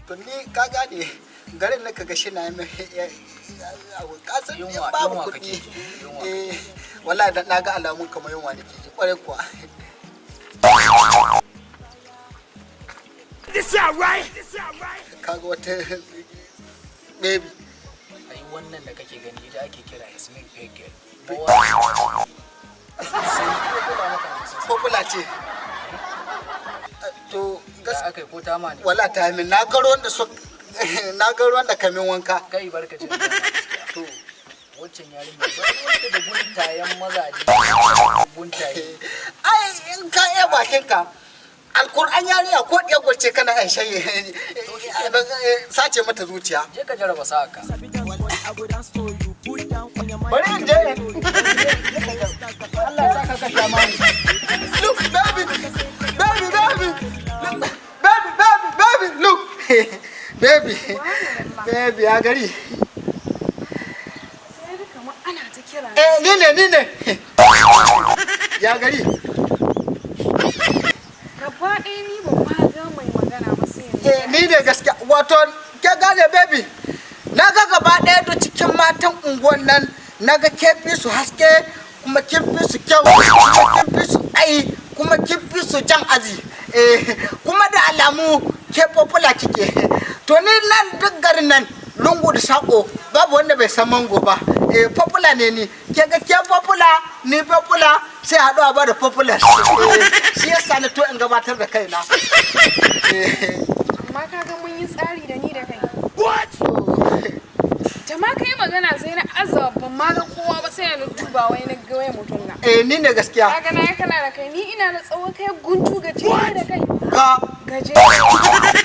To ni ka gane garin na kaga shi na mai kasan in Yunwa- babu yunwa kuɗi. kake ji, yunwa. Eh, wallahi da na ga alamun kamar yunwa nake ji kwarai kuwa. This all right? This all right? Kaga wata baby. Ai wannan da kake gani ita ake kira Yasmin Pegel. Sai ko kula maka 50. Popular ce. To Da gas aka yi ko ta ma ne? Wala ta min, na ga ruwan da su, na ga ruwan da kamin wanka. Kai, barka jin gaskiya. To. Waccan yarinya ba wanda da guntayen mazaje, guntaye. Ai in ka iya bakin ka, alkur'an yariya ko ɗaya gwace kana yan shayi sace mata zuciya. Je ka jarraba sa'a ka. Bari in je. Allah ya saka ka sha mani. Look, baby, baby, baby, look, baby, baby, baby, look, baby, baby, ya gari? Sai da kamar ana ta kira. Eh, ni ne, ni ne. Ya gari? Gaba ɗaya ni ban ma ga mai magana ba sai yanzu. Eh, ni ne gaskiya. Wato ke gane, baby, na ga gaba ɗaya da cikin matan unguwan nan na ga ke fi su haske, kuma kin fi su kyau, kuma kin fi su tsayi, kuma kin fi su jan aji. Eh, kuma da alamu ke popular kike. To ni nan duk garin nan, lungu da sako, babu wanda bai san Mango ba. Eh, popular ne ni. Ke ga ke popular, ni popular, sai haɗu a bada popular. Eh, shi yasa na to in gabatar da kaina. Eh. Amma ka ga mun yi tsari da ni da kai. What? Jama'a, kai magana sai na azaba, ban ma ga kowa ba, sai na duba wai na ga wai mutum na. Eh, ni ne gaskiya. Kaga na kana da kai, ni ina da tsawo, kai guntu gajere da kai. Ga Gajere.